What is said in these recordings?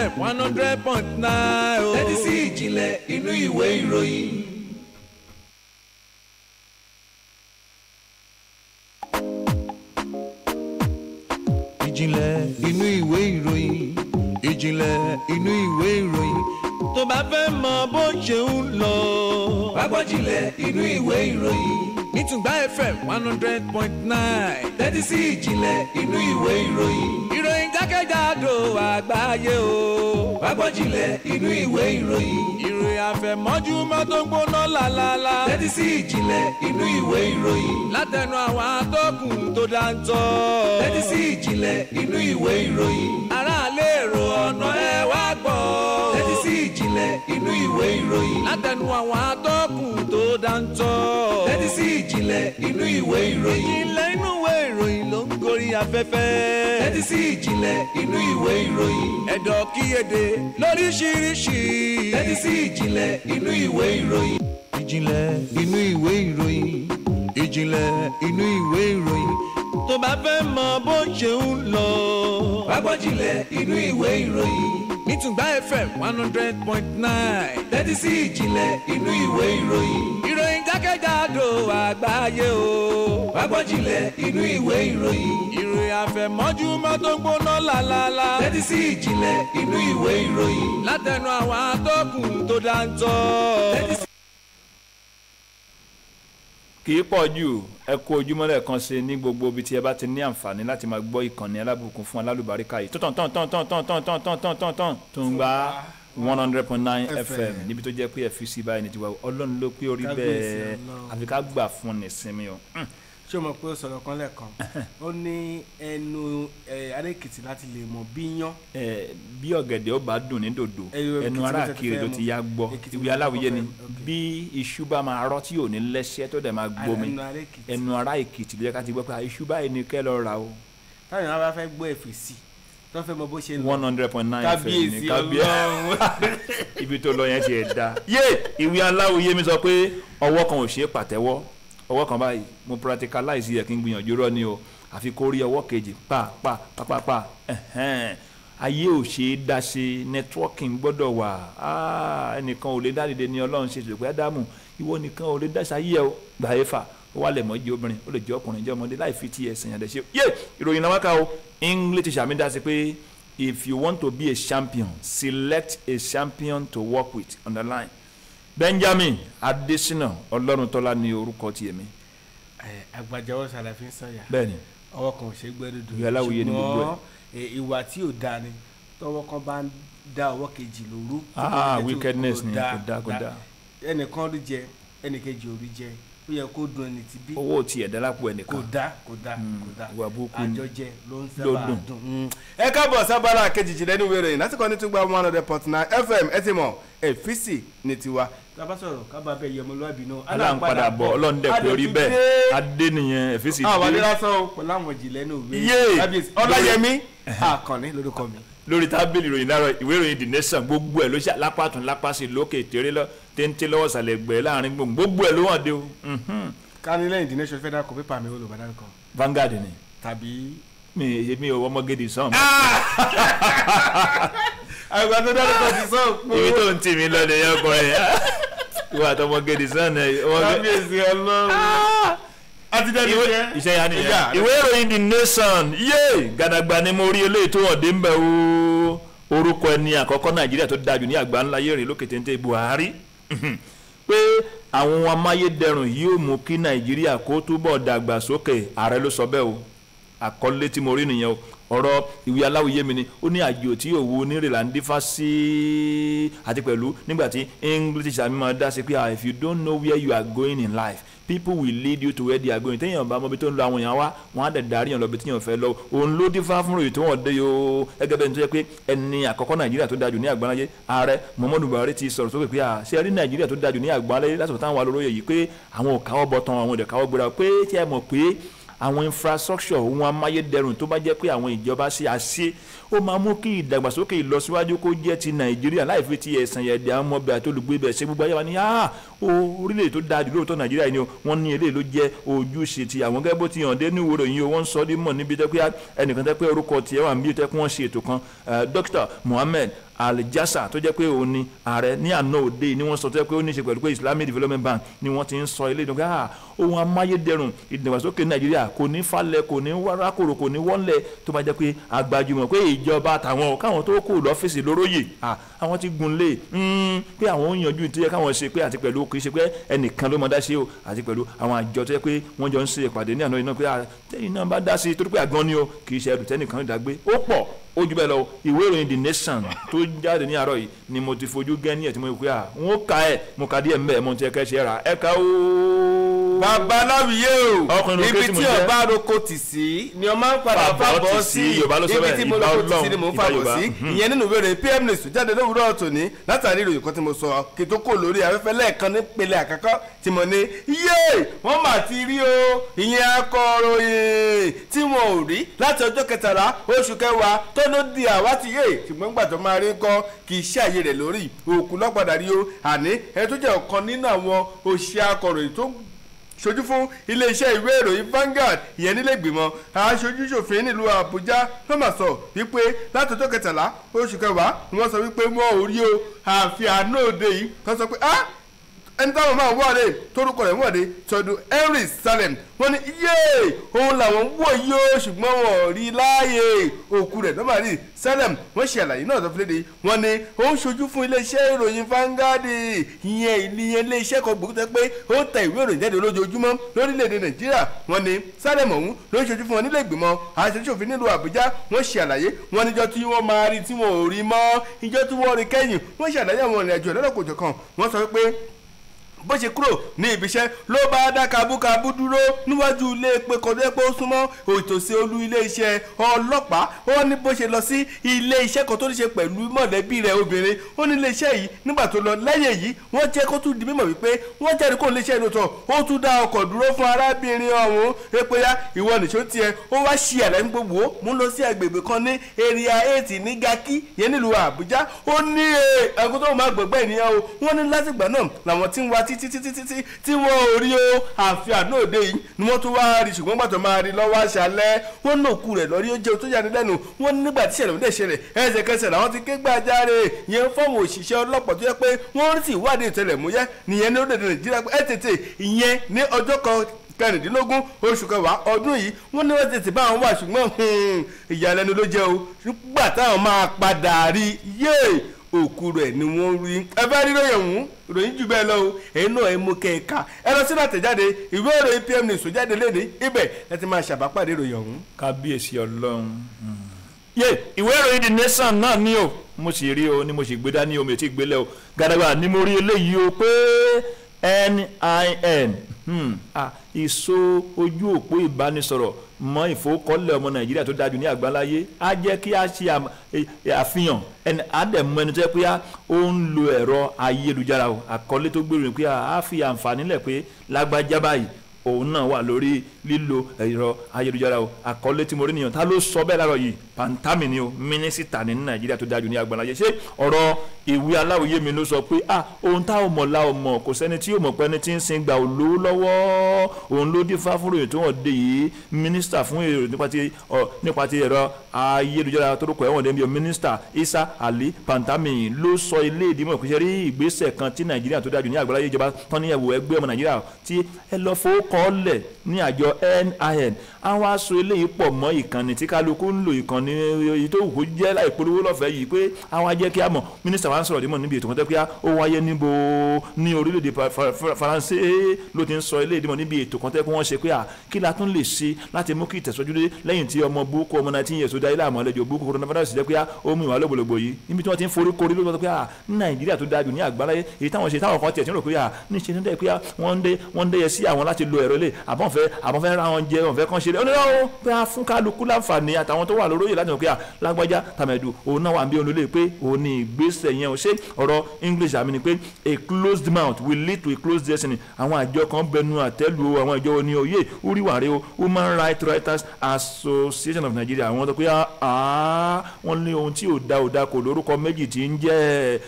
FM 100.9 o. Tẹ́tí sí ìjìnlẹ̀ inú ìwé ìròyìn. Ìjìnlẹ̀ inú ìwé ìròyìn. Ìjìnlẹ̀ inú ìwé ìròyìn. Tó bá fẹ́ mọ bó ṣe ń lọ. Wá gbọ́ jìnlẹ̀ inú ìwé ìròyìn. Ní Tùngbá FM 100.9. Tẹ́tí sí ìjìnlẹ̀ inú ìwé ìròyìn. Ìròyìn jákèjádò àgbáyé o. Wá gbọ́ jìnlẹ̀ inú ìwé ìròyìn. Ìròyìn àfẹ̀mọ́júmọ́ tó ń gbóná lálálá. Tẹ́tí sí ìjìnlẹ̀ inú ìwé ìròyìn. Látẹnu àwọn atọ́kùn tó dáńtọ́. Tẹ́tí sí ìjìnlẹ̀ inú ìwé ìròyìn. Aráàlú èrò ọ̀nà ẹ wá gbọ́. Tẹ́tí sí ìjìnlẹ̀ inú ìwé ìròyìn. Látẹnu àwọn atọ́kùn tó dáńtọ́. Tẹ́tí sí ìjìnlẹ̀ inú ìwé ìròyìn. Ìjìnlẹ̀ inú ìwé ìròyìn ló ń gorí afẹ́fẹ́. Tẹ́tí sí ìjìnlẹ̀ inú ìwé ìròyìn. Ẹ̀dọ̀ kíyèdè lóríṣiríṣi. Tẹ́tí sí ìjìnlẹ̀ inú ìwé ìròyìn. Ìjìnlẹ̀ inú ìwé ìròyìn. Ìjìnlẹ̀ inú ìwé ìròyìn. Tó bá fẹ́ mọ bó ṣe ń lọ. Wá gbọ́ jìnlẹ̀ inú ìwé ìròyìn. Ní Tùngbá FM 100.9. Tẹ́tí sí ìjìnlẹ̀ inú ìwé ìròyìn. Ìròyìn jákèjádò àgbáyé o. Wá gbọ́ jìnlẹ̀ inú ìwé ìròyìn. Ìròyìn àfẹ̀mọ́júmọ́ tó ń gbóná lálálá. Tẹ́tí sí ìjìnlẹ̀ inú ìwé ìròyìn. Látẹnu àwọn atọ́kùn tó dáńtọ́. Tẹ́tí sí kì í pọ̀ jù. Ẹ kú ojúmọ́ lẹ́ẹ̀kan sí ní gbogbo ibi tí ẹ bá ti ní àǹfààní láti máa gbọ́ ìkànnì alábùkún fún alálùbáríkà yìí tán tán tán tán tán tán tán tán tán tán tán Tùngbá 100.9 FM níbi tó jẹ́ pé ẹ fi sí báyìí ní tiwa. Ọlọ́run ló pé orí bẹ́ẹ̀, àfi ká gbà fún ní sinmi o. Ṣé o mọ̀ pé ó sọ̀rọ̀ kan lẹ́ẹ̀kan, ó ní ẹnu Ará-Èkìtì láti lè mọ̀ bí yán. Bí ọ̀gẹ̀dẹ̀ ó bá dùn ní dòdò, ẹnu Ará-Ìkirè ló ti yá gbọ́. Ìwé aláwìyé ni bí iṣu bá máa rọ́ tí ò ní lẹ́sẹ̀ tó dẹ̀ máa gbomi, ẹnu Ará-Èkìtì ló yẹ ká ti gbọ́ pé iṣu báyìí ni kẹ́ lọ rà o. Táwọn èèyàn bá fẹ́ gbọ́ èfèsì tó fẹ́ mọ bó ṣe lọ 100.9 FM ní kábíyèsí Ọlọ́run. Ibi tó lọ yẹn ti ẹ̀ da. Yé ìwé aláwìyé mi sọ pé ọwọ́ kan ò ṣeé pàtẹ́wọ́, ọwọ́ kan báyìí mo practicalize yẹ kí n gbìyànjú rọ ni o, àfi kó rí ọwọ́ kejì pa pa pa pa pa. Ayé ò ṣe é dá ṣe, networking gbọ́dọ̀ wà. Ẹnìkan ò lè dá dìde ní Ọlọ́run ṣe ṣe pé Ádámù ìwọ nìkan ò lè dá ṣayé ẹ o. Gbà Éfà ó wà lẹ̀ mọ́ jẹ́ obìnrin, ó lè jẹ́ ọkùnrin, jẹ́ ọmọdé láì fi ti ẹ̀sìn yàn dẹ̀ ṣe. Yé ìròyìn náà wá ká o. English teacher mi dá sí pé if you want to be a champion, select a champion to work with, underline. Benjamin Adesina Ọlọ́runtọ́lá ni orúkọ ti èmi. Àgbàjọwọ́ sàlàfin sọ̀yà. Bẹ́ẹ̀ni. Ọwọ́ kan ò ṣe é gbẹ́ dúdú. Ìwé aláwòye ni gbogbo ẹ̀. Ìwà tí ò dáa ni tọwọ́ kan bá ń dá ọwọ́ kejì lóru. Wickedness ni, kò dáa kò dáa. Ẹnìkan rí jẹ, ẹnìkejì ò rí jẹ, ó yẹ kó dùn ẹni tí bí. Owó ti ẹ̀dá lápò ẹnìkan. Kò dáa kò dáa kò dáa. Ìwà burúkú ni. Àjọjẹ ló ń sábà dùn. Ẹ káàbọ̀ sábàlá kejì jìnlẹ̀ ní ìwé ìròyìn lásìkò ní Tùngbá 100.9 FM. Ẹ ti mọ̀ èfìsì ní tiwa. Tábà sọ̀rọ̀ kábà bẹ́ẹ̀ yẹ ọmọlúwàbí náà. Aláǹpadà bọ̀ Ọlọ́run dẹ̀ pé orí bẹ́ẹ̀ adé nìyẹn èfìsì dé. Àwọn adé lásán o pẹ̀lú àwọn ìjìnlẹ̀ ní ìwé. Ọláyẹmí Àkànní lórúkọ mi. Lórí tábìlì ìròyìn láàárọ̀ ìwé ìròyìn The Nation gbogbo ẹ̀ ló ṣe lápá tún lápá sí lókè tèrè lọ téńté lọ́wọ́ sàlẹ̀ gbẹ̀ láàrin gbogbo ẹ̀ ló wà dé o. Ká ní lẹ́yìn The Nation fẹ́ dárúkọ pépà mi olùbá dárúkọ. Vanguard ni. Tàbí. Mi ò ọmọgédè sàn. Àgbà tó dárúkọ ti sàn. Ibi tó ń tì mí lọ nìyẹn ọkùnrin yẹn. Ìwà àtọmọgédè sàn. Kábíyèsí Ọlọ́run. Iṣẹ́ ya nìyẹn. Ìwé ìròyìn The Nation yé gàdàgbà ni mo rí eléyìí tó hàn dé ń bẹ̀ o. Orúkọ ẹni àkọ́kọ́ Nàìjíríà tó dájú ní àgbà ńlá yèrè lókè téńté Buhari pé àwọn amáyédẹrùn yóò mú kí Nàìjíríà kó túbọ̀ dàgbà sókè. Ààrẹ ló sọ bẹ́ẹ̀ o. Àkọlé tí mo rí nìyẹn o. Ọ̀rọ̀ ìwé aláwìyé mi ni ó ní àjò tí òwò onírèlà ń dífá sí àti pẹ̀lú nígbà tí English àmì máa dá sí pé if you don't know where you are going in life, people will lead you to where they are going. Téèyàn bá mọ ibi tó ń lọ àwọn èèyàn wá, wọn á dẹ̀ darí yàn lọ ibi téèyàn fẹ́ lọ. Òun ló dífá fún ròyìn tó wọ́n dé yóò. Gẹ́gẹ́ bẹ́ẹ̀ ni tó jẹ́ pé ẹni àkọ́kọ́ Nàìjíríà tó dájú ní àgbáláyé, ààrẹ Muhammadu Buhari ti sọ̀rọ̀ sókè pé ṣé rí Nàìjíríà tó dájú ní àgbáláyé lásìkò táwọn wà lóróyè yìí pé àwọn ò káwọ́ bọ̀ tán, àwọn ò dẹ̀ káwọ́ gbéra, pé tí ẹ mọ̀ pé àwọn infrastructure ohun amáyédẹrùn tó bá jẹ́ pé àwọn ìjọba ṣe àṣe ó máa mú kí ìdàgbàsókè ìlọsíwájú kó jẹ́ ti Nàìjíríà láì fi ti ẹ̀sán ẹ̀dẹ̀ àwọn ọmọ ọbẹ̀ àti olùgbé ibẹ̀ ṣe gbogbo ayé wa ní orílẹ̀ tó dáa jù lóòótọ́ Nàìjíríà ni o. Wọ́n ní eléyìí ló jẹ́ ojúṣe ti àwọn gẹ́gẹ́ bó ti hàn dé ní ìwòrò yìí o. Wọ́n ń sọ ní mọ̀ níbi tẹ́ pé ẹnìkan tẹ́ pé orúkọ tiẹ̀ wà níbi tẹ́ pé wọ́n ṣe ètò kan, Dr. Mohammed Aljasa tó jẹ́ pé òun ni ààrẹ ní àná òde ni wọ́n sọ tó jẹ́ pé ó ní í ṣe pẹ̀lú pé Islamic Development Bank ni wọ́n ti ń sọ ilé ìdúgbò ohun amáyédẹrùn ìdàgbàsókè Nàìjíríà kò ní falẹ̀, kò ní wárakòrò, kò ní wọ́nlẹ̀ tó bá jẹ́ pé àgbàjùmọ̀ pé ìjọba àtàwọn káwọn tó kù lọ́fíìsì lóróyè àwọn ti gun lé pé àwọn ò yanjú tó yẹ káwọn ṣe pé àti pẹ̀lú kì í ṣe pé ẹnìkan ló mọ dá sí o, àti pẹ̀lú àwọn àjọ tó yẹ pé wọ́n jọ ń ṣe ìpàdé ní àná iná pé tẹ́yìn náà bá dá sí torí pé àgàn ni o, kì í ṣe ẹrù tẹ́nìkan ìdágbé ó pọ̀ ó jù bẹ́ẹ̀ lọ. Ìwé ìròyìn The Nation tó jáde ní àárọ̀ yìí ni mo ti fojú gẹ́ ní ẹ̀ tí mo rí pé n ó ka ẹ̀ mo ka díẹ̀ mbẹ́ mo ti ẹ̀ka ṣe rà ẹ̀ka ó. Babaláwìyé o, ibi tí ọba roko tì sí ni ọmọ ń padà fàbọ̀ sí, ibi tí mo roko tì sí ni mò ń fàbọ̀ sí. Ìyẹn nínú ìwé ìròyìn PM News jáde lówùúrọ̀ tòní látàrí ìròyìn kan tí mo sọ kí tó kò lórí afẹ́fẹ́ lẹ́ẹ̀kan nípele àkọ́kọ́ tí mo ní yé wọ́n mà ti rí o, ìyẹn akọ̀ròyìn tí wọn ò rí láti ọjọ́ kẹtàlá oṣù kẹwàá tó ló di àwátì yé, ṣùgbọ́n gbà tó máa rí kọ́ kì í ṣe àyè rẹ̀ lórí òkú lọ́padà rí o. Àní ẹni tó jẹ́ ọ̀kan nínú àwọn òṣìṣẹ́ akọ̀ròyìn tó ṣojú fún iléeṣẹ́ ìwé ìròyìn Vanguard ìyẹn nílé ìgbìmọ̀ aṣojúṣòfin nílùú Àbújá ló mà sọ wípé látọjọ́ kẹtàlá oṣù kẹwàá ni wọ́n sọ wípé wọn ò rí o, àfi àánú òde yìí kan sọ pé ẹni táwọn máa wọ́ọ̀dẹ torúkọ rẹ̀ wọ́ọ̀dẹ tọdún Henry Salem, wọ́n ní yéè òun làwọn wò yí o, ṣùgbọ́n wọn ò rí láàyè òkú rẹ̀ lọ́mọ rí Salem. Wọ́n ṣe àlàyé náà tó fi léde, wọ́n ní ó ń ṣojú fún iléeṣẹ́ ìròyìn Vanguard, ìyẹn iléeṣẹ́ kan gbòógì tó pé ó ń tẹ ìwé ìròyìn jáde lójoojúmọ́ lórílẹ̀‐èdè Nàìjíríà. Wọ́n ní Salem ọ̀hún ló ń ṣojú fún wọn nílé ìgbìmọ̀ aṣojúṣòfin nílùú Àbújá. Wọ́n ṣe àlàyé wọ́n níjọ́ tí wọ́n máa rí tí wọ́n ò rí mọ́, ìjọ́ tí wọ́n rí kẹ́yìn. Wọ́n ṣe àlàyé àwọn ìrìnàjò lọ́lọ́kòjọ̀kan, wọ́n sọ pé bó ṣe kúrò ní ibiṣẹ́ ló bá dá kabúkabú dúró níwájú ilé pé kọjá pé ó súnmọ́ òtòsí olú iléeṣẹ́ ọlọ́pàá. Ó ní bó ṣe lọ sí iléeṣẹ́ kan tó ní ṣe pẹ̀lú mọ̀lẹ́bí rẹ̀ obìnrin, ó ní iléeṣẹ́ yìí nígbà tó lọ lẹ́yìn èyí wọ́n jẹ́ kó tún di mímọ̀ wípé wọ́n jáde kó iléeṣẹ́ ìlú tọ̀, ó tún dá ọkọ̀ dúró fún arábìnrin ọ̀hún pé ya ìwọ nìṣó tiẹ̀. Ó wá ṣe àlàyé gbogbo mú lọ sí agbègbè kan ní area 8 ní Garki yẹn nílùú Àbújá. Ó ní ẹ̀kú tó máa gbọ̀gbẹ́ ènìyàn o, wọ́n ní látìgbà náà làwọn tí ń wá títí títí tí wọ́n ò rí o, àfi àná òde yìí ni wọ́n tún wá rí, ṣùgbọ́n gbàtọ̀ máa rí lọ́wọ́ àṣálẹ́ wọ́n náà kú rẹ̀ lórí ó jẹun tó yára lẹ́nu. Wọ́n nígbà tí ìṣẹ̀lẹ̀ òde ṣẹlẹ̀ ẹsẹ̀kẹsẹ̀ làwọn ti ké gbàjarè yẹn fọ́ọ̀mù òṣìṣẹ́ ọlọ́pàá tó yẹ pé wọ́n rí sí ìwádìí ìtẹlẹ̀múyẹ́ nìyẹn ní orílẹ̀-èdè Nàìjíríà ẹ tètè ìyẹn ní ọjọ́ kan kẹrìndínlógún oṣù kẹwàá ọdún yìí. Wọ́n ní wọ́n tètè bá àwọn wà, ṣùgbọ́n ìyàlẹ́nu ló jẹ́ o, nígbà táwọn máa padà rí yéè òkú rẹ̀ ni wọ́n rí. Ẹ fẹ́ rí lóye ọ̀hún ìròyìn jù bẹ́ẹ̀ lọ o, èyí náà ẹ mú kẹ́ẹ̀ka ẹ lọ sínú àtẹ̀jáde ìwé ìròyìn PM News jáde léde, ibẹ̀ ẹ ti máa ṣàbápàdé ìròyìn ọ̀hún. Kábíyèsí Ọlọ́run. Yé ìwé ìròyìn The Nation náà ni o, mo sì rí o ni mo sì gbé dání o, mi ò tí ì gbélé o, gàdàgbà ni mo rí eléyìí o pé NIN ìso ojú òpó ìbánisọ̀rọ̀ mọ́ ìfowókọ́lẹ̀ ọmọ Nàìjíríà tó dájú ní àgbáláyé á jẹ́ kí a ṣe àfihàn ẹni àdẹ̀mọ́ ẹni tó yẹ pé ó ń lo ẹ̀rọ ayélujára o. Àkọlé tó gbèrò ni pé a fi àǹfààní lẹ̀ pé lágbájá báyìí òun náà wà lórí lílo ẹ̀rọ ayélujára o. Àkọlé tí mo rí nìyẹn. Ta ló sọ bẹ́ẹ̀ láàárọ̀ yìí? Pantami ni o, mínísítà ní Nàìjíríà tó dájú ní àgbáláyé. Ṣé ọ̀rọ̀ ìwé aláwòye mi ló sọ pé ohun tá ò mọ̀ la ò mọ̀, kò sẹ́ni tí yóò mọ̀ pé ẹni tí ń sin gbà ò lówó lọ́wọ́, òun ló dín fáfúròyìn tó wọ́n dé yìí. Mínísítà fún èrò nípa ti ẹ̀rọ ayélujára tó rúkọ ẹ̀wọ̀n dẹ́bi mínísítà Isa Ali Pantami ló sọ ilé ìdìmọ̀ ìpínṣẹ́ rí ìgbésẹ̀ kan tí Nàìjíríà tó dájú ní àgbáláyé ìjọba tán ní ẹ̀wò ẹgbẹ́ ọmọ Nàìjíríà tí ẹ lọ fowó kọ́lẹ̀ ní àjọ NIN. Àwọn aṣọ eléyìí pọ̀ mọ́ ìkànnì tí kálukú ń lò, ìkànnì èyí tó wù kó jẹ́ láì polówó lọ́fẹ̀ẹ́ yìí pé àwọn ajẹ́ kí a mọ̀. Mínísítà wa ń sọ̀rọ̀ dímọ̀ níbi ètò kan tẹ́ pé ó wáyé níbo ní orílẹ̀-èdè Faransé ló ti ń sọ eléyìí dímọ̀ níbi ètò kan tẹ́ pé wọ́n ṣe pé kí la tún lè ṣe láti mú kí ìtẹ̀síwájú dé lẹ́yìn tí ọmọ burúkú ọmọ 19 years tó dá ilé àmọ́ àlejò burúkú coronavirus jẹ́ pé ó mú ìwà lógbòlógbò yìí níbi tí wọ́n ti ń forí korí ló sọ pé ní Nàìjíríà tó dájú ní àgbáláyé èyí táwọn ṣe táwọn kan tiẹ̀ tí ń rò pé níṣe ní dẹ́ pé wọ́n ń dẹ́yẹ sí àwọn láti lo ẹ̀rọ ilé àbọ̀nfẹ́ ra wọn jẹ ọ̀nfẹ́ kan ṣe lé onírọ̀ pé a fún kálukú láǹfààní àtàwọn tó wà lóróyè láti mọ̀ pé lágbájá tàmẹ̀dù òun náà wà bí olólè pé òun ní ìgbésẹ̀ yẹn ò ṣe. Ọ̀rọ̀ English àmì ni pé a closed mouth will lead to a closed destiny. Àwọn àjọ kan bẹnu àtẹ́lu àwọn àjọ oní oyè oríwàrẹ́ o, Human Rights Writers Association of Nigeria, àwọn tó pé wọ́n ní ohun tí ò da ò da kò lórúkọ méjì tí ń jẹ́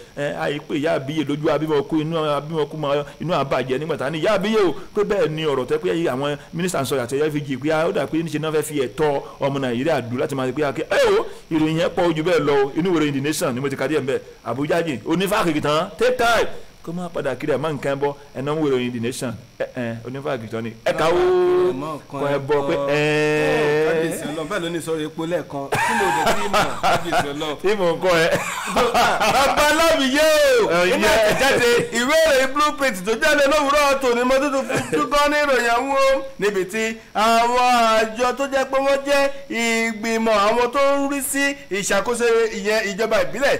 àìpé ìyá àbíyè lójú abímọkú inú abímọkú inú àbàjẹ́ nígbà tá ní ìyá àbíyè o pé bẹ́ẹ̀ ni ọ̀rọ̀ tẹ́ pé àwọn mínísítà ń sọ àti ẹ̀yà fìjì pé ó dà pé níṣẹ́ náà fẹ́ fi ẹ̀tọ́ ọmọ Nàìjíríà dù láti máa ṣe pé ẹ o ìròyìn yẹn pọ̀ ojú bẹ́ẹ̀ lọ inú ìwé ìròyìn The Nation ni mo ti ka díẹ̀ mbẹ́ Àbújá jìn onífàkìkì tán take time kó má padà kiri ẹ̀ má nǹkan bọ́ ẹ̀nà ń wèrò The Nation onífàkìkì tán ni ẹ̀ka ó kọ́ ẹ bọ́ pé ẹ̀ẹ́. Kábíyèsí Ọlọ́run bẹ́ẹ̀ ló ní sọ̀rọ̀ epo lẹ́ẹ̀kan tí mo dẹ̀ tí mọ̀ kábíyèsí Ọlọ́run. Tí mò ń kọ́ ẹ. Bàbá alábìyé o inú àtẹ̀jáde ìwé ìròyìn blueprint tó jáde lówùúrọ̀ tòní mo tuntun fún dúkọ́ ní ìròyìn àwọn o níbi tí àwọn àjọ tó jẹ́ pé wọ́n jẹ́ ìgbìmọ̀ àwọn tó ń rí sí ìṣàkóso ìyẹn ìjọba ìbílẹ̀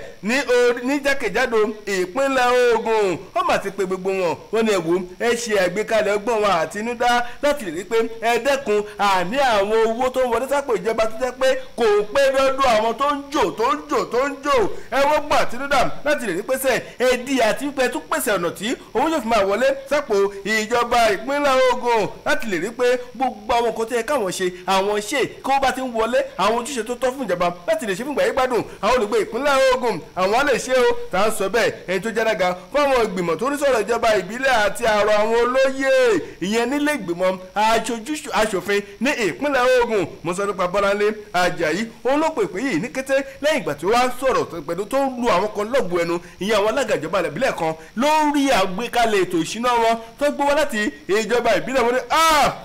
ní jákèjádò ìpínlẹ̀ Ògùn ó mà ti pe gbogbo wọn wọn ní ẹ̀wò ẹ ṣe àgbékalẹ̀ ọgbọ́n wọn àtinúdá láti lè rí pé ẹ dẹ́kun àní àwọn owó tó ń wọlé sápò ìjọba tó jẹ́ pé kò pé lọ́dọ̀ àwọn tó ń jò tó ń jò tó ń jò ẹ wọ́n gbọ́ àtinúdá láti lè rí pé sẹ́ ẹ di àti pé tún pèsè ọ̀nà tí owó yóò fi máa wọlé sápò ìjọba ìpínlẹ̀ Ògùn láti lè rí pé gbogbo àwọn nǹkan tó yẹ káwọn ṣe àwọn ṣe kí wọ́n bá ti ń wọlé àwọn ojúṣe tó tọ́ fún ìjọba láti lè ṣe fún ìgbà yìí gbádùn àwọn olùgbé ìpínlẹ̀ Ògùn àwọn lè ṣe o tá à ń sọ bẹ́ẹ̀ ẹni tó jádaga fún àwọn ìgbìmọ̀ tó ń sọ̀rọ̀ ìjọba ìbílẹ̀ àti àrò àwọn olóyè ìyẹn nílé ìgbìmọ̀ aṣòfin ní ìpínlẹ̀ Ògùn mo sọ nípa Bọ́láńlé Àjàyí òun ló pè pé yìí ní kété lẹ́yìn ìgbà tí ó wá sọ̀rọ̀ pẹ̀lú tó ń lu àwọn kan lọ́gùn ẹnu ìyẹn àwọn alága ìjọba ìbílẹ̀ kan lórí àgbékalẹ̀ ètò ìṣúná wọn tó gbé wá láti ìjọba ìbílẹ̀ wọn ni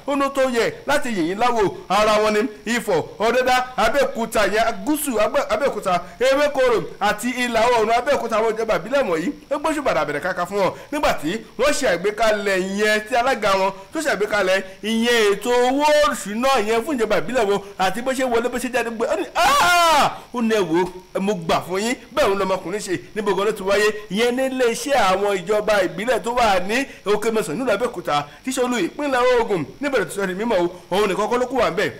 ó ní tó yẹ láti yìnyín láwo ara wọn ni Ifọ̀ Ọ̀dẹ́dá Abẹ́òkúta ìyẹn gúúsù Abẹ́òkúta Ewékòró àti ìlà oòrùn Abẹ́òkúta àwọn ìjọba ìbílẹ̀ wọ̀nyí ó gbóṣù bàdà bẹ̀rẹ̀ kaka fún wọn nígbà tí wọ́n ṣe àgbékalẹ̀ ìyẹn tí alága wọn tó ṣe àgbékalẹ̀ ìyẹn ètò owó ìṣúná ìyẹn fún ìjọba ìbílẹ̀ wọn àti bó ṣe wọlé bó ṣe jáde gbé ó ní ẹ wò mo gbà fún yín bẹ́ẹ̀ òun lọmọkùnrin ṣe níbo gan ló ti wáyé ìyẹn nílé iṣẹ́ àwọn ìjọba ìbílẹ̀ tó wà ní Òkè Mẹ́sàn nílùú Abẹ́òkúta tíṣolú ìpínlẹ̀ Ògùn níbẹ̀rẹ̀ tó sọ ní mímọ́ òun nìkan kọ́ ló kù wà ń bẹ̀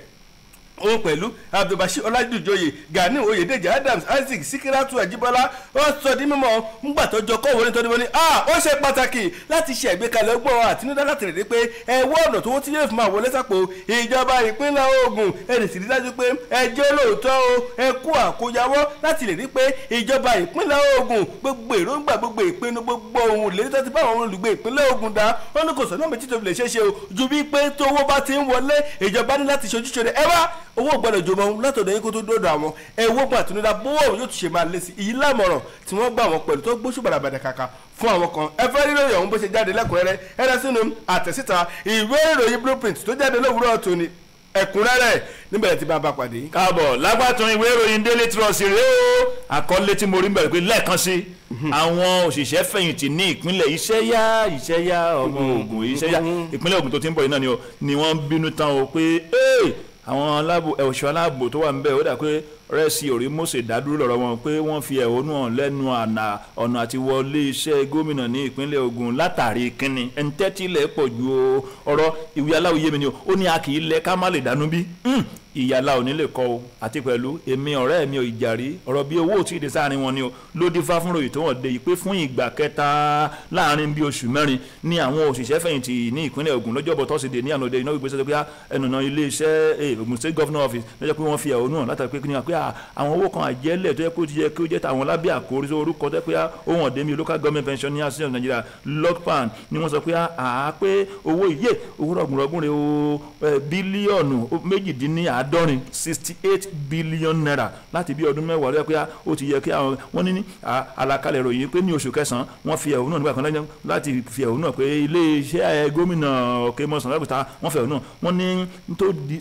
òun pẹ̀lú Abdulbashir Ọlájújoyè Gani Oyèdèjì Adams Isaac Sikiratu Ajibola ó sọ di mímọ̀ ńgbà tó jọ kọ́ wọlé tó ní wọ́n ní ó ṣe pàtàkì láti ṣe àgbékalẹ̀ ọgbọ́n àtinúdá láti rèé pé ẹ wọ́ ọ̀nà tó tí yóò fi máa wọlé sápò ìjọba ìpínlẹ̀ Ògùn ẹ lè sì rí dájú pé ẹ jẹ́ olóòótọ́ o ẹ kú àkóyawọ́ láti lè rí pé ìjọba ìpínlẹ̀ Ògùn gbogbo èròǹgbà gbogbo ìpinnu gbogbo ohun ìlérí tó ti bá àwọn olùgbé ìpínlẹ̀ Ògùn dá ó ní kò sọ náà méjì tó fi lè ṣeé ṣe o ju bí pé tówó bá ti ń wọlé ìjọba ní láti ṣojúṣe rẹ̀ ẹ wá owó gbọ́dọ̀ jọmọ látọ̀dọ̀ yín kó tó dọ̀dọ̀ àwọn ẹwọ gbà àtinúdá bówó yóò tún ṣe máa lé sí ìyí lámọ̀ràn tí wọ́n gbà wọ́n pẹ̀lú tó gbóṣù bàràbàdà kàkà fún àwọn kan ẹ fẹ́ ríròyìn ọ̀hún bó ṣe jáde lẹ́kùnrẹ́rẹ́ ẹ lọ sínú àtẹ̀síta ìwé ìròyìn blueprint tó jáde lówùúrọ̀ tòní ẹ̀kúnrẹ́rẹ́ níbẹ̀rẹ̀ tí bá bá pàdé. Káàbọ̀ lágbàtún ìwé ìròyìn Daily Trust rèé o àkọlé tí mo rí bẹ̀rẹ̀ pé lẹ́ẹ̀kan sí àwọn òṣìṣẹ́ fẹ̀yìntì ní ìpínlẹ̀ iṣẹ́ yá iṣẹ́ yá ọmọ Ògùn iṣẹ́ yá ìpínlẹ̀ Ògùn tó ti ń bọ̀ yìí náà ni wọ́n bínú tán o pé àwọn aláàbò ẹ̀ṣọ́ aláàbò tó wà níbẹ̀ ó dà pé rẹ́sì òrí Mósè dádúró lọ́rọ̀ wọn pé wọ́n fi ẹ̀hónú hàn lẹ́nu ọ̀nà àti wọlé iṣẹ́ gómìnà ní ìpínlẹ̀ Ògùn látàrí kínní ẹ̀ńtẹ́tìlẹ̀ pọ̀ ju ọ̀rọ̀ ìwé aláwòye mi ni ó ní a kì í lẹ ká má lè dánú bí ìyàlá ò ní lè kọ o àti pẹ̀lú èmi ọ̀rẹ́ mi ò ìjàrí ọ̀rọ̀ bí owó tí ì dé sáàrin wọn ni o ló dífá fún ròyìn tó wọ́n dé yìí pé fún ìgbà kẹta láàrin bí oṣù mẹ́rin ní àwọn òṣìṣẹ́ fẹ̀yìntì ní ìpínlẹ̀ Ògùn lọ́jọ́bọ̀ tọ́sídẹ̀ẹ́ ní ànàdé iná gbígbé sọ́dọ̀ pé ẹnùnà iléeṣẹ́ Ògùn State Governor Office lọ́jọ́ pé wọ́n fi ẹ̀hónú hàn látàrí pé kí ni pé àwọn owó kan àjẹ́lẹ̀ tó yẹ kó jẹ́ kó jẹ́ tàwọn lábẹ́ àkórí orúkọ tó yẹ pé ohun ọ̀dẹ́mi Local Government Pensioners Association of Nigeria LOGPAN ni wọ́n sọ pé àá pé owó ìyè owó rọ̀gùnrọ̀gùn rẹ̀ o bílíọ̀nù 68 68 billion naira láti bí ọdún mẹ́wàá lọ́yẹ́ pé ó ti yẹ kí àwọn wọ́n ní àlàkalẹ̀ ìròyìn pé ní oṣù kẹsàn-án wọ́n fi ẹ̀hónú nígbà kan lẹ́yìn láti fi ẹ̀hónú pé iléeṣẹ́ gómìnà Òkèmọ̀sán lábùtà wọ́n fi ẹ̀hónú wọ́n ní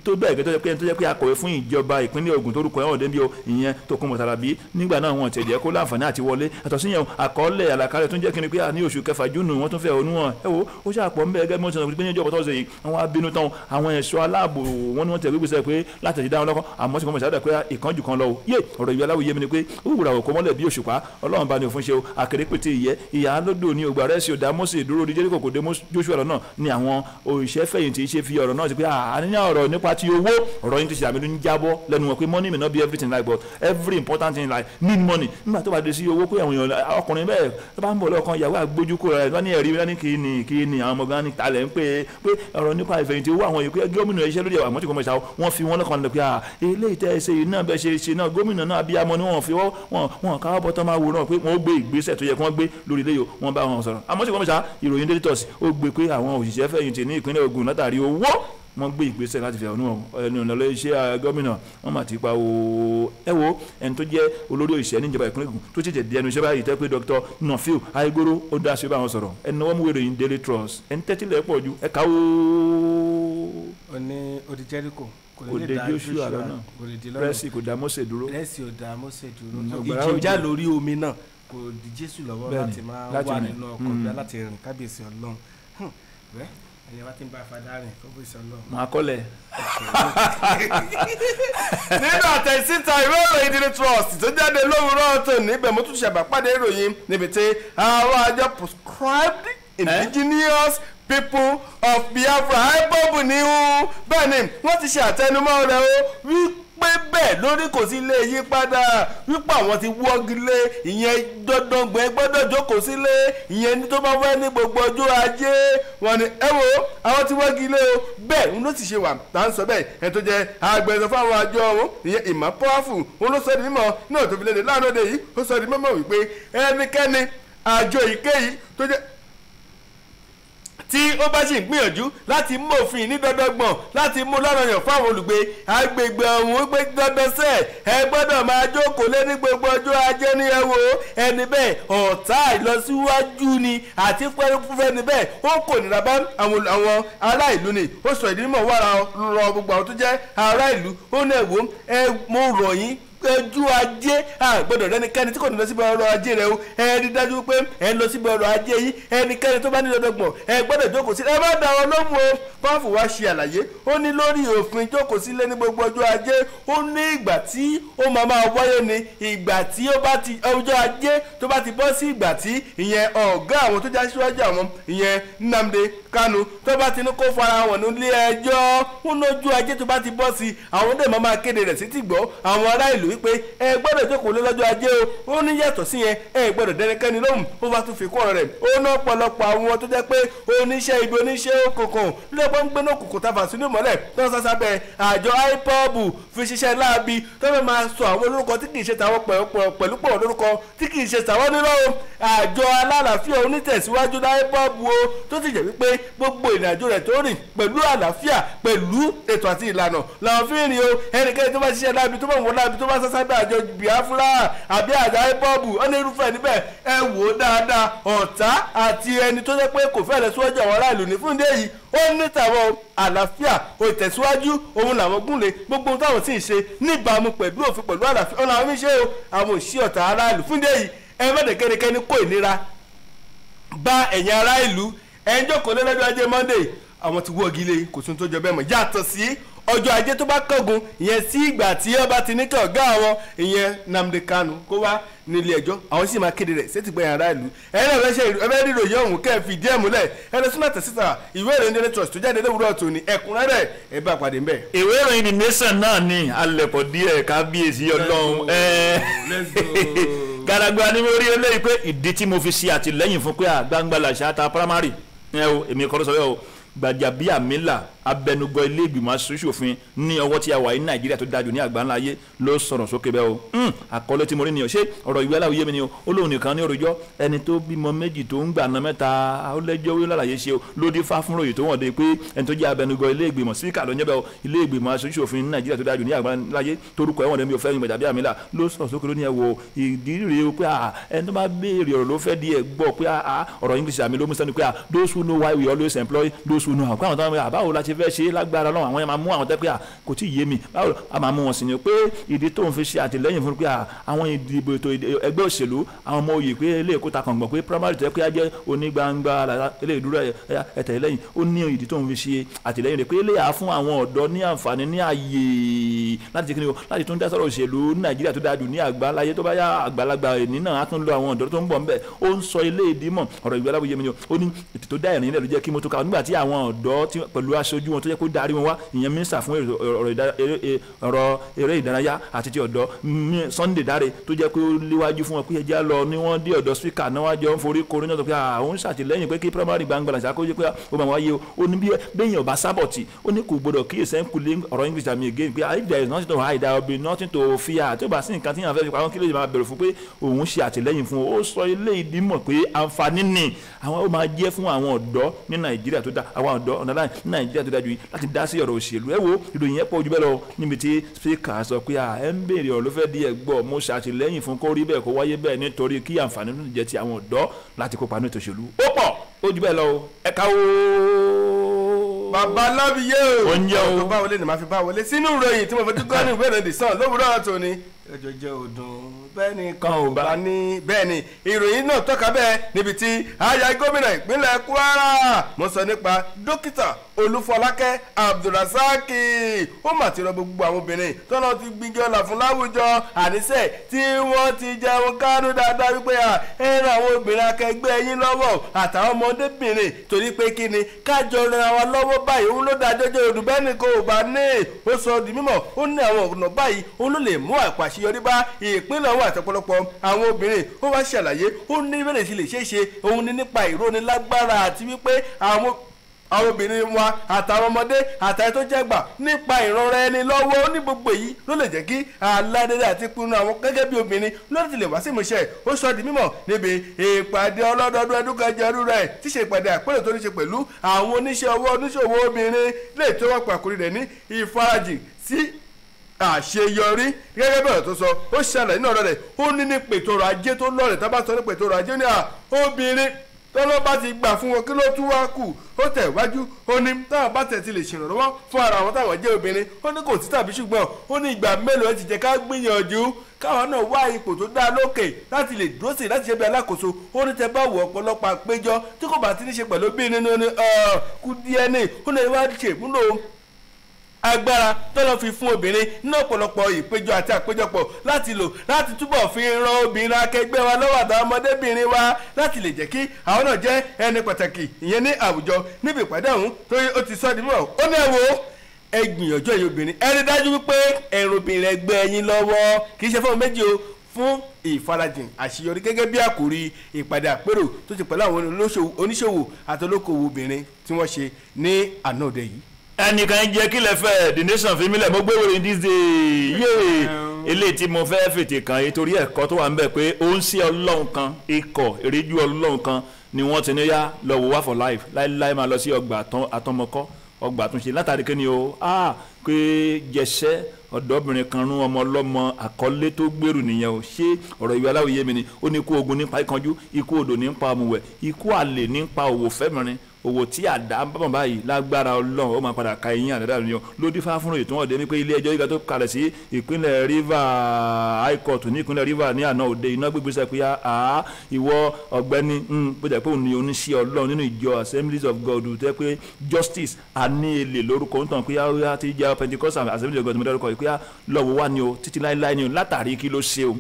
tó bẹ́ẹ̀ gẹ́gẹ́ tó jẹ́ pé akọ̀wé fún ìjọba ìpínlẹ̀ Ògùn tó rúkọ ẹ̀wọ̀n débi o ìyẹn Tókunbọ̀ Tàlàbí nígbà náà wọn tẹ̀jẹ́ kó láǹfààní àti wọlé àtọ̀ síyẹn àkọọ́lẹ̀ àlàkalẹ̀ tó ń jẹ́ kí ni pé ní oṣù kẹfà júnù wọ́n tún fẹ́ ẹ̀hónú hàn ẹ wo ó ṣàpọ̀ ń bẹ́ẹ̀ gẹ́gẹ́ bí wọ́n ti sọ pé ní ọjọ́ tọ́sídẹ̀ẹ́ yìí àwọn abínú tán àwọn ẹ̀ṣọ́ aláàbò wọn ni wọ́n tẹ̀ gbégbèsè pé láti ẹ̀dá wọn lọ́kọ́ àmọ́ sí kọ́mọ̀ ìṣàdá pé ìkánjú kan lọ o yé ọ̀rọ̀ ìwé aláwọ̀ yé mi ni pé ó wùrà òkò mọ́lẹ̀ bí òṣùpá ọlọ́run bá ní òfin ṣe o àkèrèpètè ìyẹ́ ìyá lódò ní ògbà rẹ̀ sí òdà Mósè dúró di Jẹ́ríkò kò dé Jóṣúà lọ́nà ni àwọn òṣìṣẹ́ fẹ̀yìntì ṣe fi ọ̀rọ̀ náà sí pé àníyàn ọ̀rọ̀ nípa ti owó ọ̀rọ̀ yín ti ṣe àmì ló ń jábọ́ lẹ́nu wọn pé money may not be everything like but every important thing like need money nígbà tó bá dé sí owó pé àwọn èèyàn ọkùnrin bẹ́ẹ̀ tó bá ń bọ̀ lọ́kàn ìyàwó àgbójúkò rẹ̀ wọ́n ní ẹ̀rí wọ́n ní kí ni kí ni àwọn ọmọ gan ni talẹ̀ ń pè é pé ọ̀rọ̀ nípa ìfẹ̀yìntì owó àwọn èèyàn gómìnà iṣẹ́ lórí àmọ́ tí kò mọ̀ ṣá wọ́n fi wọ́n wọ́n lọ́kàn lọ pé à eléyìí tẹ́ ẹ ṣe yìí náà bẹ́ẹ̀ ṣe ṣe náà gómìnà náà abiyamọ ni wọ́n fi wọ́n káwọ́ bọ́tọ́ máa wòran pé wọ́n ó gbé ìgbésẹ̀ tó yẹ kí wọ́n gbé lórí ilé yìí wọ́n bá wọn sọ̀rọ̀. Àmọ́ ṣùgbọ́n ṣá ìròyìn Daily Trust ó gbé pé àwọn òṣìṣẹ́ fẹ̀yìntì ní ìpínlẹ̀ Ògùn látàrí owó wọ́n gbé ìgbésẹ̀ láti fẹ̀hónú ẹnu ọ̀nà iṣẹ́ gómìnà wọ́n mà ti pa o. Ẹ wo ẹni tó jẹ́ olórí òṣìṣẹ́ níjọba ìpínlẹ̀ Ògùn tó ṣẹ̀ṣẹ̀ di ẹnu iṣẹ́ báyìí tẹ́ pé Dr. Nafiu Aigoro ó dá sí bá wọn sọ̀rọ̀. Ẹnu wọ́n mú ìròyìn Daily Trust ẹni tẹ́tílẹ̀ pọ̀ ju ẹ̀ka o. Ó ní odi Jericho kò dé Joshua lọ́nà, rẹ́sì kò dá Mósè dúró, rẹ́sì ò dá Mósè dúró, ìjìnjà lórí omi náà kò di Jésù lọ́wọ́ láti máa wà nínú ọkọ̀ bí láti rìn kábíyèsí Ọlọ́run. Ẹ̀yẹ wá ti ń bá fadá rìn kábíyèsí Ọlọ́run. Màá kọ́lẹ̀. Nínú àtẹ̀síta ìwé ìròyìn Daily Trust tó jáde lówùúrọ̀ tó níbẹ̀ mo tún ṣàbàpàdé ìròyìn níbi tí àwọn àjọ proscribed indigenous people of Biafra IPOB ní ó bẹ́ẹ̀ ni wọ́n ti ṣe àtẹnumọ́ rẹ̀ ó wípé bẹ́ẹ̀ lórí kò sí lè yí padà, wípé àwọn ti wọ́gi lé ìyẹn dandangbọ̀n gbọ́dọ̀ jókòó sílé ìyẹn ní tó bá wẹ́ ní gbogbo ọjọ́ ajé wọn ni ẹ wo àwọn ti wọ́gi lé o. Bẹ́ẹ̀ ń ló sì ṣe wà tá à ń sọ bẹ́ẹ̀ ẹni tó jẹ́ agbẹnusọ fáwọn àjọ ọ̀hún ìyẹn Ìmọ̀ Pọ́fù òun ló sọ di mímọ̀ náà tó fi léde láàánú òde yìí ó sọ di mímọ̀ wípé ẹnikẹ́ni àjọ èyíkéyìí tó jẹ́ tí ó bá sì ń gbìyànjú láti mú òfin ní dandangbọ̀n láti mú lọ́rọ̀yàn fáwọn olùgbé agbègbè ọ̀hún pé dandan sẹ́ ẹ gbọ́dọ̀ máa jókòó lé ní gbogbo ọjọ́ ajé ní ẹ wo ẹni bẹ́ẹ̀ ọ̀tá ìlọsíwájú ni àti fẹ́ni bẹ́ẹ̀ ó kò nira bá àwọn ará ìlú ni. Ó sọ ìdí mímọ̀ wàrà rọ gbogbo àwọn tó jẹ́ ará ìlú ó ní ẹ wo ẹ mo rọ̀ yín ojú ajé àgbọ́dọ̀ rẹ́nikẹ́ni tí kò ní lọ síbi ọrọ̀ ajé rẹ o, ẹ rí dájú pé ẹ lọ síbi ọrọ̀ ajé yìí ẹnikẹ́ni tó bá ní lọ́dọ̀gbọ̀n ẹ gbọ́dọ̀ jókòó sílé ẹ má dá wọn lóhùn o. Pọ́ọ̀fù wá ṣe àlàyé ó ní lórí òfin jókòó sílé ní gbogbo ọjọ́ ajé ó ní ìgbà tí ó máa máa wáyé ni ìgbà tí ó bá ti ọjọ́ ajé tó bá ti bọ́ sí ìgbà tí ìyẹn ọ̀gá àwọn tó já síwájú àwọn ìyẹn Nnamdi Kanu tó bá ti ní kó fara wọn nílé ẹjọ́ ó lójú ajé tó bá ti bọ́ sí àwọn dẹ̀ máa máa kéde rẹ̀ sí tìgbọ́ àwọn ará ìlú wípé ẹ gbọ́dọ̀ jókòó lé lọ́jọ́ ajé o. Ó ní yàtọ̀ sí yẹn ẹ gbọ́dọ̀ dẹ́nikẹ́ni lóhùn. Ó bá tún fi kún ọ̀rọ̀ rẹ̀ ó ná ọ̀pọ̀lọpọ̀ àwọn tó jẹ́ pé oníṣẹ́ ibi oníṣẹ́ òkùnkùn lọ́pọ̀ ń gbéná òkùnkùn tàfà sínú ìmọ́lẹ̀ tó ń sásá bẹ́ẹ̀ àjọ IPOB fi ṣiṣẹ́ láabi tó fẹ́ máa sọ àwọn olórúkọ tí kì í ṣe tàwọn pẹ̀lú pọ̀ lórúkọ tí kì í ṣe tàwọn nírọ̀ o. Àjọ alálàáfíà onítẹ̀síwájú IPOB o tó ti jẹ́ wípé gbogbo ìrìnàjò rẹ̀ tó rìn pẹ̀lú àlàáfíà pẹ̀lú ètò àti ìlànà làwọn fi ń rìn o. Ẹnikẹ́ni tó bá ṣiṣẹ́ láabi tó bá wọn láabi tó bá sásá bẹ́ àjọ Biafra àbí àjọ IPOB ó ní irúfẹ́ níbẹ̀ ẹ wò ó dáadáa ọ̀tá àti ẹni tó jẹ́ pé kò fẹ́ lọ síwájú àwọn aráàlú ní fún ìdí èyí ó ní tàwọn àlàáfíà òtẹ̀síwájú òun làwọn gúnlẹ̀ gbogbo ohun táwọn sì ń ṣe níbàámu pẹ̀lú òfin pẹ̀lú àlàáfíà ọ̀nà àwọn fi ń ṣe o àwọn òṣì ọ̀tá aráàlú fún ìdí èyí ẹ má dẹ̀ kẹ́nikẹ́ni kó ìnira bá ẹ̀yin ará ìlú ẹ̀ ń jókòó lé lọ́jọ́ ajé Monday àwọn ti wọ́gi lé kò sóhun tó jọ bẹ́ẹ̀ mọ́ yàtọ̀ sí ọjọ́ ajé tó bá kángun ìyẹn sí ìgbà tí ọba ti ní kí ọ̀gá àwọn ìyẹn Nnamdi Kanu kó wá nílé ẹjọ́ àwọn sì máa kéde rẹ̀ sétí gbẹ̀yìn ará ìlú ẹ̀yin náà fẹ́ ẹ̀fẹ́ ríro yẹ òun kẹ́ ẹ̀ fi díẹ̀ múlẹ̀ ẹ lọ sínú àtẹ̀síta ìwé ìròyìn Daily Trust tó jáde lówùúrọ̀ tòní ẹ̀kúnrẹ́rẹ́ ẹ bá pàdé ńbẹ̀. Ìwé ìròyìn The Nation náà ni alẹ̀pọ̀ díẹ̀ kábíyèsí Ọlọ́run gàdàgbà ni mo rí eléyìí pé ìdí tí mo fi ṣe àtìlẹ́yìn fún pé àgbàǹgbà làṣà ta primary ẹ o èmi kọ́ ló sọ bẹ́ẹ̀ o Gbajabiamila abẹnugan ilé ìgbìmọ̀ aṣòfin ní ọwọ́ tí a wà ní Nàìjíríà tó dájú ní àgbáńlá ayé ló sọ̀rọ̀ sókè bẹ́ẹ̀ o. Àkọlé tí mo rí nìyẹn ṣé ọ̀rọ̀ ìwé aláwọ̀ yé mi ni o ó lóun nìkan ní òròjọ́ ẹni tó bímọ méjì tó ń gbà ná mẹ́ta ó lẹ́jọ́ wí lálàyé ṣe o lódì fá fún ròyìn tó wọ̀n dé pé ẹni tó jẹ́ abẹnugan ilé ìgbìmọ̀ síkà ló ń jẹ́ bẹ́ẹ̀ o ilé ìgbìmọ̀ aṣòfin ní Nàìjíríà tó dájú ní àgbáńlá ayé torúkọ ẹ̀wọ̀n dẹ́mi ò fẹ́ Gbajabiamila ló sọ̀rọ̀ sókè lónìí ẹ̀ wò ìdí rèé o pé ẹni tó bá béèrè ọ̀rọ̀ ló fẹ́ di ẹ̀ gbọ́ pé ọ̀rọ̀ English àmì ló mú sẹ́nu pé those who know why we always employ those who know how pé àwọn tó ń bá báwo la ṣe fẹ́ ṣe lágbára lọ́wọ́ àwọn yẹn máa mú àwọn tẹ́ pé kò tí ì yé mi báwo a máa mú wọn sí ni pé ìdí tó ń fi ṣe àtìlẹ́yìn fún pé àwọn ìdìbò ètò ẹgbẹ́ òṣèlú àwọn ọmọ òye pé ilé èkó ta kàngbọ̀n pé primary tó yẹ pé á jẹ́ onígbangba ilé ìdúró ẹ̀tẹ̀lẹ́yìn ó ní ìdí tó ń fi ṣe àtìlẹ́yìn rẹ̀ pé ilé yà á fún àwọn ọ̀dọ́ ní àǹfààní ní ààyè Láti kí ni o, láti tún dá sọ̀rọ̀ òṣèlú Nàìjíríà tó dáa jù ní àgbáláyé. Tó bá yá àgbàlagbà ẹni náà á tún lọ àwọn ọ̀dọ́ tó ń bọ̀ ńbẹ̀. Ó ń sọ ilé ìdímọ̀ ọ̀rọ̀ ìgbé aláwòye mi ni ó ní ètò tó dá ẹ̀rín lẹ̀ ló jẹ́ kí mo tó ka nígbà tí àwọn ọ̀dọ́ pẹ̀lú aṣojú wọn tó jẹ́ kó darí wọn wá, ìyẹn mínísítà fún ọ̀rọ̀ eré ìdárayá àti ti ọ̀dọ́ Sunday Dare tó jẹ́ pé ó léwájú fún wọn pé ẹjẹ́ lọ ní wọ́n dé ọ̀dọ̀ spíkà náà wájọ ń forí korí náà tó pé àwọn ń ṣàtìlẹ́yìn pé kí primary gbangba làṣà kó jẹ́ pé ó máa wáyé o. Ó ní bí bẹ́yìn ọba sábọ̀tì ó ní kò gbọdọ̀ kí èsẹ̀ ń kulé ọ̀rọ̀ English àmì again pé if there is nothing to hide there will be nothing to fear. Tí ó bá sí nǹkan tí yàn fẹ́ fi pamọ́ kí lè máa bẹ̀rù fún pé òun ṣe àtìlẹ́yìn fún ó sọ ilé ìdímọ̀ pé àǹfààní ni àwọn ó máa jẹ́ fún àwọn ọ̀dọ́ ní Nàìjíríà tó dá àwọn ọ̀dọ́ ọ̀nà láì ní Nàìjíríà tó dájú yìí láti dá sí ọ̀rọ̀ òṣèlú. Ẹ wo ìròyìn yẹn pọ̀ jù bẹ́ẹ̀ lọ níbi tí spíkà sọ pé ẹ ń béèrè ọ̀rọ̀ ló fẹ́ di ẹ̀gbọ́ mo ṣàtìlẹ́yìn fún kó rí bẹ́ẹ̀ kó wáyé bẹ́ẹ̀ nítorí kí àǹfààní tó jẹ́ ti àwọn ọ̀dọ́ láti kópa ní ètò òṣèlú. Ó pọ̀ ó jù bẹ́ẹ̀ lọ ẹ̀ka o. Bàbá Lábíyé o oúnjẹ o tó bá wọlé ni màá fi bá wọlé sínú ìròyìn tí mo fojú gbọ́ ní ìwé ìròyìn The Sun lówùúrọ̀ tòní. Ọjọ́ ọdún bẹ́ẹ̀ ni kan ò bá ní bẹ́ẹ̀ ni ìròyìn náà tọ́ka bẹ́ẹ̀ níbi tí aya gómìnà ìpínlẹ̀ Kwara mo sọ nípa dókítà Olúfọlákẹ́ Abdulrasaq ó mà ti rọ gbogbo àwọn obìnrin tọ́nà ti gbígbé ọ̀là fún láwùjọ àníṣe tí wọ́n ti jẹun kánú dáadáa wípé ẹ ran àwọn obìnrin akẹgbẹ́ yín lọ́wọ́ àtàwọn ọmọdébìnrin torí pé kí ni kájọ ran wa lọ́wọ́ báyìí òun ló dáa jọjọ òdùn bẹ́ẹ̀ ni kò bá ní ó sọ di mímọ̀ ó ní àwọn ọ̀nà báyìí òun ló lè mú àpàṣeyọrí bá ìpínlẹ̀ ọ̀hún àtọ̀pọ̀lọpọ̀ àwọn obìnrin. Ó wá ṣàlàyé ó ní bẹ́ẹ̀ sì lè ṣeé ṣe òun ní nípa ìrónilágbára àti wípé àwọn obìnrin wa àtàwọn ọmọdé àtàwọn tó jẹ́gbà nípa ìrànra ẹni lọ́wọ́. Ní gbogbo èyí ló lè jẹ́ kí aládélé àti pinnu àwọn gẹ́gẹ́ bí obìnrin ló ti lè wá sí ìmúṣẹ. Ó sọ di mímọ̀ níbi ìpàdé ọlọ́dọọdún ẹdún kẹjọ rẹ̀ tí ṣe ìpàdé àpérò tó ní ṣe pẹ̀lú àwọn oníṣẹ́ ọwọ́ oníṣòwò obìnrin lè tó wọ́n pàkórí rẹ̀ ní ìfarajìn sí àṣeyọrí. Gẹ́gẹ́ bẹ̀rẹ̀ tó sọ ó ṣàlàyé nínú ọ̀rọ̀ rẹ̀ ó ní ní pètò ọrọ̀ ajé tó lọ́rẹ̀ tá bá sọ ní pètò ọrọ̀ ajé ní à obìnrin tọ́lọ́ bá ti gbà fún wọn kí ló tún wá kù. Ó tẹ̀ wájú ó ní táwọn bá tẹ̀ ti lè ṣèrànlọ́wọ́ fún ara àwọn táwọn jẹ́ obìnrin ó ní kò sí tàbí ṣùgbọ́n ó ní ìgbà mélòó ẹ ti jẹ́ ká gbìyànjú káwọn náà wá ipò tó dáa lókè láti lè dúró sí láti ṣe bí alákòóso. Ó ní tẹ bá wọ ọ̀pọ̀lọpọ̀ àpéjọ tí kò bá ti ní ṣe pẹ̀lú obìnrin nínú kú díẹ̀ ní ó lè wá ṣèmúlò agbára tọ́lọ́ fi fún obìnrin ní ọ̀pọ̀lọpọ̀ ìpéjọ àti àpéjọpọ̀ láti lò láti túbọ̀ fi ran obìnrin akẹgbẹ́ wa lọ́wọ́ àtàwọn ọmọdébìnrin wa láti lè jẹ́ kí àwọn náà jẹ́ ẹni pàtàkì ìyẹn ní àwùjọ. Níbi ìpàdé ọ̀hún tó ó ti sọ di mímọ̀ ó ní ẹ wo ẹ gbìyànjú ẹ̀yin obìnrin ẹ rí dájú wípé ẹ̀rùn obìnrin ẹgbẹ́ yín lọ́wọ́ kì í ṣe fún méjì o fún ìfarajìn àṣeyọrí gẹ́gẹ́ bí àkòrí ìpàdé àpérò tó ti pẹ̀lú àwọn oníṣòwò àti olókoòwò obìnrin tí wọ́n ṣe ní àná òde yìí. Ẹnìkan jẹ́ kí lẹ fẹ́ The Nation fi mílẹ̀ mo gbé wèrè this day yéè eléyìí tí mo fẹ́ fètè kàn yìí torí ẹ̀kọ́ tó wà ń bẹ̀ pé ó ń sí ọlọ́run kan ikọ̀ èrèjú ọlọ́run kan ni wọ́n ti ní yá lọ wò wá for life láíláí máa lọ sí ọgbà àtọmọkọ́ ọgbà àtúnṣe látàrí kí ni o pé jẹsẹ́ ọ̀dọ́bìnrin kan rún ọmọ ọlọ́mọ àkọlé tó gbèrú nìyẹn o. Ṣé ọ̀rọ̀ ìwé aláwòye mi ni ó ní ikú ogun nípa ìkanjú ikú odò nípa ọmùwẹ̀ ikú àlè nípa òwò fẹ́mìrin òwò tí àdá bàbá báyìí lágbára ọlọ́run ó máa padà ka eyín àdá ni o. Lódì fáfúnrò ètò ọ̀dẹ́ wípé ilé ẹjọ́ gíga tó kalẹ̀ sí ìpínlẹ̀ Rivers High Court ní ìpínlẹ̀ Rivers ní àná òde iná gbégbèsè pé a ìwọ ọ̀gbẹ́ni bó jẹ́ pé òun ni oníṣẹ́ ọlọ́run nínú ìjọ Assemblies of God tẹ́ pé Justice Aníelè lórúkọ ń tàn pé a ti jẹ́ Pentecostal Assemblies of God mo dárúkọ yìí pé lọ́wọ́ wà ní o títí láéláé ní o látàrí kí ló ṣe o.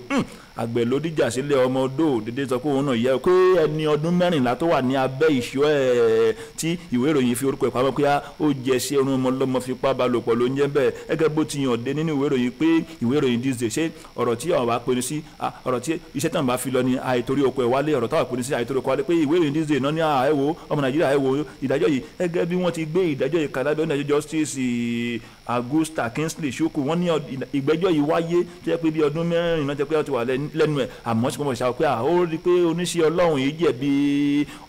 Àgbẹ̀ ló dìjà sílẹ̀ ọmọ odò dédé sọ pé òun náà yẹ pé ẹni ọdún 14 tó wà ní abẹ́ ìṣọ́ ẹ̀ tí ìwé ìròyìn fi orúkọ ẹ̀ pamọ́ pé ó jẹ sí ẹrun ọmọ ọlọ́mọ fipá balòpọ̀ ló ń jẹ́ bẹ́ẹ̀ gẹ́gẹ́ bó ti yàn dé nínú ìwé ìròyìn pé ìwé ìròyìn this day ṣé ọ̀rọ̀ tí àwọn bá pinnu sí ọ̀rọ̀ tí iṣẹ́ táwọn bá fi lọ ni àìtorí oko ẹ̀ wálé ọ̀rọ̀ táwọn pinnu sí àìtorí oko wálé pé ìwé ìròyìn this day náà ní ẹ wo ọmọ Nàìjíríà ẹ wo ìdájọ́ yìí gẹ́gẹ́ bí wọ́n ti gbé ìdájọ́ yìí kalẹ̀ lábẹ́ Justice Augusta Kingsley Shoko wọ́n ní ìgbẹ́jọ́ yìí wáyé tó yẹ pé bí ọdún 4 náà jẹ́ pé ó ti wà lẹ́nu ẹ̀ àmọ́ ṣùgbọ́n ṣàwọn pé ó rí i pé oníṣẹ́ ọlọ́run yìí jẹ̀bi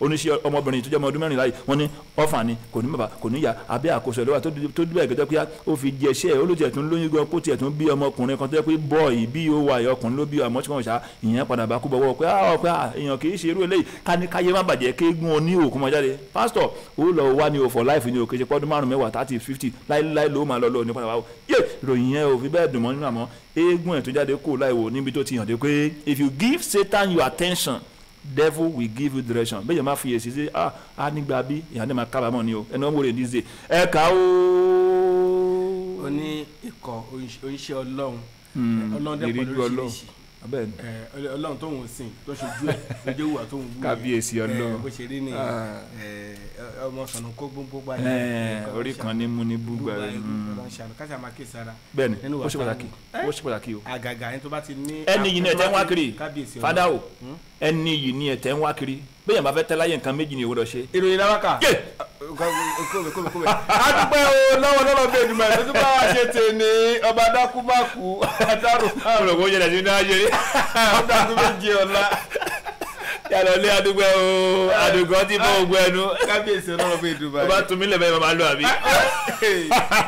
oníṣẹ́ ọmọbìnrin tó jẹ́ ọmọ ọdún 14 yìí wọ́n ní ọ̀fà ni kò ní bàbá kò ní ìyá abẹ́ àkóso ìlọ́wà tó dúbẹ̀ gẹ́gẹ́ pé ó fi jẹ iṣẹ́ ó ló tiẹ̀ tún lóyún gan kó tiẹ̀ tún bí ọmọkùnrin kan tó jẹ́ pé bọ́ọ̀ì bí ó wà ọkùnrin ló bí àmọ́ ṣùgbọ́n ṣá ìyẹn padà bá kú bọ́wọ́ pé èèyàn kì í ṣe irú eléyìí ká ní káyé má bàjẹ́ kéégún oní òkú mọ́ jáde pásítọ̀ ó lọ wá ní o for life ní o kì í ṣe pọ́dún 5 mẹ́wàá 30 50 láíláí ló máa lọ lọ ní padà wá o yé ìròyìn yẹn ò fi bẹ́ẹ̀ dùn mọ́ nínú àmọ́ eégún ẹ̀ tó jáde kó láìwò níbi tó ti hàn dé pé if you give Satan your attention devil will give you direction bẹ́ẹ̀ yẹn máa fi èsì sí ah nígbà bí ìyá ní máa kábàámọ̀ ni o ẹni wọ́n wọlé díje ẹ kà ó. Ó ní ikọ̀ oníṣẹ́ Ọlọ́run, Ọlọ́run dẹ́pọ̀ lóríṣiríṣi, Ọlọ́run tó ń sìn tó ṣojú ẹ̀ lójú ìwà tó ń wú. Kábíyèsí Ọlọ́run. Bó ṣe rí ni ọmọ sọ̀nà kó gbogbo báyìí. Orí kan ní mú ní búgbà rẹ̀. Káṣí àmà kí sára. Bẹ́ẹ̀ni, ó ṣe pàtàkì, ó ṣe pàtàkì o. Àgàgà ẹni tó bá ti ní. Ẹni yìí ni ẹ̀tẹ̀ ń wá kiri, fada o, ẹni yìí ni ẹ̀tẹ̀ ń wá kiri, bẹ́ẹ̀ bá fẹ́ tẹ́ láyé nǹkan méjì ni ìwọ́dọ̀ ṣe. Ìròyìn làwákà. Kóbe. A dúpẹ́ o lọ́wọ́ lọ́wọ́ bẹ́ẹ̀ dùnmọ̀ ẹ̀ tó bá wa ṣe tèmi ọba dákúbákú adáró. Olùkọ́ yẹn lẹ́sìn ní ayé. Ọba tó méje ọ̀la. Yàrá ilé adúgbò o, àdùgbò ti bọ́ ogun ẹnu. Kábíyèsí ọlọ́run bẹ́ẹ̀ dùnmọ̀. Ọba tún mí lẹ́bẹ̀ẹ́ máa lọ àbí.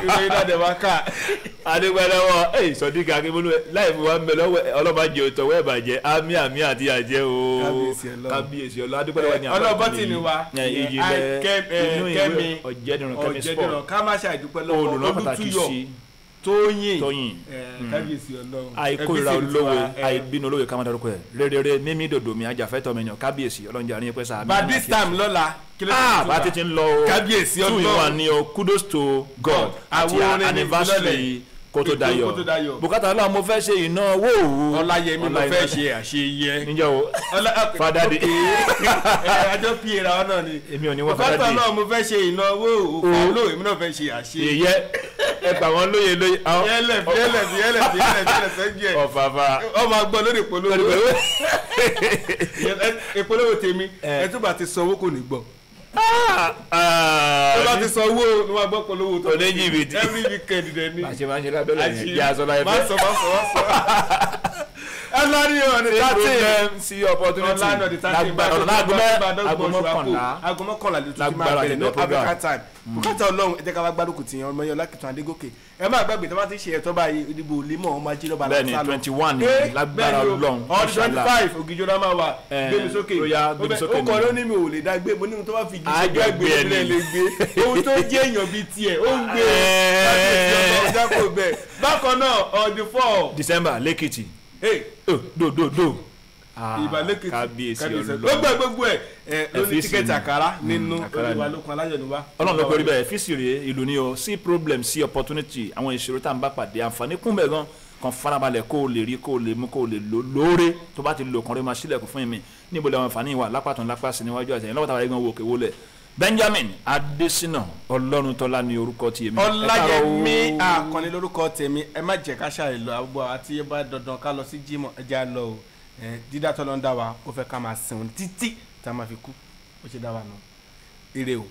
Ìròyìn náà dẹ̀ wá ká. Adúgbò lọ́wọ́ Sọ̀díkà Akínbólú láì fi wá ń bẹ lọ́wọ́ ọlọ́ba jẹ òtọ̀wọ́ ẹ̀bàjẹ́ àmì àmì àti àjẹ́ o. Kábíyèsí Ọlọ́run adúgbò lọ́wọ́ ni àwọn ọlọ́bọ̀ tì ní wa Kẹ́mi Ọ̀jẹ̀dìran ká má ṣàìdúpẹ́ lọ́wọ́ Olùtúyọ̀ Tóyìn kábíyèsí Ọlọ́run. Àìkórira olówó àìbínú olówó ká má darúkọ ẹ rere mímí dòdò mi ajàfẹ́tọ̀ mi yàn kábíyèsí Ọlọ́run jẹ́ àríyìn pẹ́ sáà. By this time lọ́la bá ti ń lọ o kábíyèsí Ọlọ́run 2-in-1 ni o, kudos to God àti anniversary kó tó dayọ̀ bùkátà Ọlọ́run mo fẹ́ ṣe ìnáwó o. Ọláyẹmí mo fẹ́ ṣe àṣeyẹ. Níjẹ́ o fadadi. Àjọ pí ra ọ náà ni. Èmi ò ní wọ́n fadadi. Bùkátà Ọlọ́run mo fẹ́ ṣe ìnáwó o kò ló èmi náà fẹ́ ṣe àṣeyẹ. Ìyẹ́ ẹ gbà wọ́n lóye lóye. Yẹlẹ yẹlẹ yẹlẹ yẹlẹ yẹlẹ sẹ́jú ẹ̀. Ọ̀fàfà. Ọmọ agbọ́ lórí ìpolówó. Ìpolówó tèmi ẹ tó bá ti sanwó kò ní gbọ́. Tó bá ti sanwó ni wọ́n gbọ́ polówó tó ní jìbìtì. Every weekend dẹ̀ ni. Bàṣẹ máa ń ṣe lábẹ́lẹ̀ yẹn yà sọ láyé fẹ́. Má sọ má sọ má sọ. Ẹlọ́rí ọ̀nì thirteen sí opportunity. Ọ̀nà ọ̀nì thirteen aago mọ́kànlá ló tún ti máa bẹ̀rẹ̀ ní Africa time. Bùkátà Ọlọ́run ẹ jẹ́ ká wá gbárùkù tìyàn ọmọ yẹn Ọlákìtàn Adégòkè. Ẹ má gbàgbé tó bá ti ṣe ẹ̀tọ́ báyìí ìdìbò límọ̀ ọmọ ajé lọ́ba lásán. Bẹ́ẹ̀ni 21 ní lágbára Ọlọ́run. Ọdún 25 ògìjọ́ náà máa wà gbémi sókè. Ó kọ́ ló ní mi ò lè dá gbé mo ní tó bá fi igi ṣe gbé gbé lè gbé. Ohun tó jẹ́ èèyàn bíi tiẹ̀ ó ń gbé. Bákan náà on the 4 December lẹ́kìtì. Do do do. Ìbàlẹ̀kìtì kábíyèsí Ọlọ́run gbogbo ẹ gbogbo ẹ ló ní tíkẹ́ẹ̀tì àkàrà nínú olúwa lókun aláyọ̀ ni wá. Ọlọ́run ló kórí bẹ́ẹ̀ fíìsì rèé ìlú ni o, sí problem sí opportunity àwọn ìṣòro tá à ń bá pàdé àǹfààní kún bẹ́ẹ̀ gan kan farabalẹ̀ kó o lè rí kó o lè mú kó o lè lò lóore tó bá ti lò kàn rí máa sílẹ̀kùn fún mi níbo làwọn àǹfààní wà lápàtàn lápàsì níwájú àtẹ̀yìn lọ́wọ́ tàwọn ẹ̀gbọ́n wo òkè wọlé. Benjamin Adesina Ọlọ́runtọ́lá ni orúkọ ti èmi. Ọláyẹmí Àkànní lórúkọ tèmi. Ẹ má jẹ́ ká ṣàì lọ àgbọ̀ àti ẹ bá dandan ká lọ sí jímọ̀ ẹ jẹ́ á lọ o. Dídá tọ́lọ́ ń dá wa ó fẹ́ ká máa sìn òun títí tá a máa fi kú ó ṣe dá wa nù. Ire o.